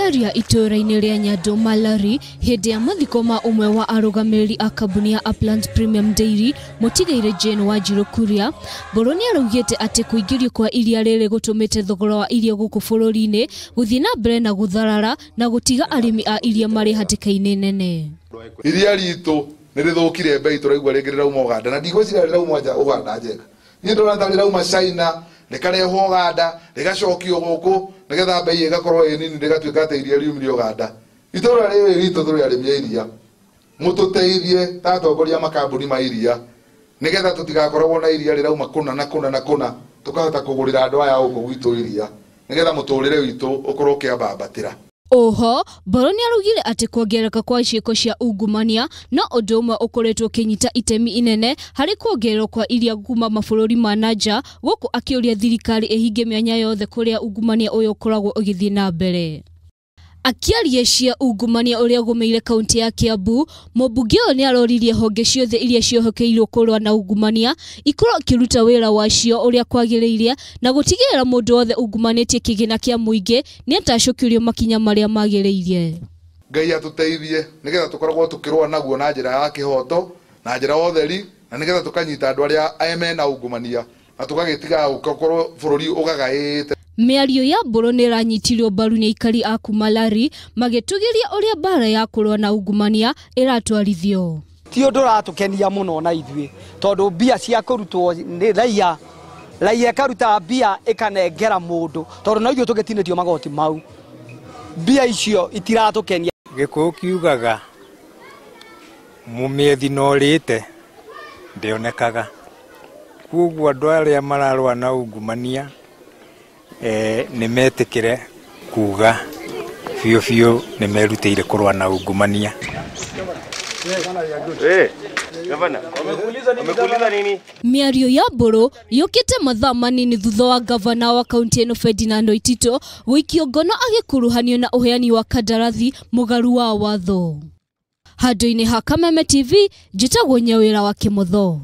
Akĩaria itũũra-inĩ rĩa Nyandũ Lari hĩndĩ ya mathiko ma ũmwe wa arũgamĩrĩri a kambuni ya Uplands Premium Dairy mũtigairĩ Jane Wanjiru Kuria, Mbũrũ nĩaraugĩte atĩ kũingĩrio kwa iria rĩrĩ gũtũmĩte thogora wa irio gũkũ bũrũri-inĩ gũthiĩ na mbere na gũtharara na gũtiga arĩmi a iria marĩ hatĩka-inĩ nene. Iria ritũ nĩ rĩthũkire mbei, tũraigua rĩngĩ rĩrauma Uganda na ndigwĩciria rĩrauma nja Uganda njega. Niĩ ndĩrona ta rĩrauma China rĩkarehwo Uganda rĩgacokio gũkũ nĩgetha mbei ĩgakorwo ĩ nini rĩgatuĩka atĩ iria riumire Uganda. Itũra rĩrĩ ritũ tũrĩ arĩmi a iria, mũtũteithie ta atongoria a makambuni ma iria nĩgetha tũtigakoragwo na iria rĩrauma kũna na kũna na kũna, tũkahota kũgũrĩra andũ aya gũkũ gwitũ iria nĩgetha mũtũrĩre witũ ũkorwo ũkĩambambatĩra. Oho, Mbũrũ nĩaraugire atĩ kuongerereka kwa ciĩko cia ungumania no ũndũ ũmwe ũkoretwo ũkĩnyita itemi inene harĩ kuongererwo kwa iria kuma mabũrũri ma na nja, gũkũ akĩũria thirikari ĩhinge mĩanya yothe kũrĩa ungumania ũyũ ũkoragwo ũgĩthiĩ na mbere. Akĩaria cia ungumania ũrĩa ũgũmĩire kaunti ya Kiambu, mũmbunge ũyũ nĩaroririe honge ciothe iria ciehokeirwo kũrũa na ungumania ikorwo ikĩruta wĩra wacio ũrĩa kwagĩrĩire na gũtigĩrĩra mũndũ wothe ungumanĩtie kĩgĩna kĩa mũingĩ nĩatacũkĩrio makinya marĩa magĩrĩire. Ngai atũteithie nĩgetha tũkoragwo tũkĩrũa naguo na njĩra ya kĩhoto na njĩra ya ũtheri na nĩgetha tũkanyita andũ arĩa mena ungumania na tũgagĩtiga gũkorwo bũrũri ũgagaĩte. Mĩario ya Mbũrũ nĩĩranyitirwo mbaru nĩ aikari a kuma Lari magĩtũgĩria ũrĩa mbara ya kũrũa na ungumania ĩratwarithio. Ti ũndũ ũratũkenia mũno na ithuĩ tondũ mbia cia kũrutwo nĩ raia, raia ĩkaruta mbia ĩkanengera mũndũ tondũ no ithuĩ tũgĩtinĩtio magoti mau, mbia icio itiratũkenia. Gĩkũyũ kiugaga mũmĩethi na ũrĩte ndĩonekaga, koguo andũ arĩa mararũa na ungumania nĩ metĩkĩre kuga biũ biũ nĩ merutĩire kũrũa na ungumania. Mĩario ya Mbũrũ yũkĩte mathaa manini thutha wa gavana wa kaunti ĩno Ferdinand Waititu gũikio ngono agĩkuruhanio na ũheani wa kandarathi mũgaru wa watho. Handũ-inĩ ha Kameme TV, njĩtagwo Nyawĩra wa Kĩmotho.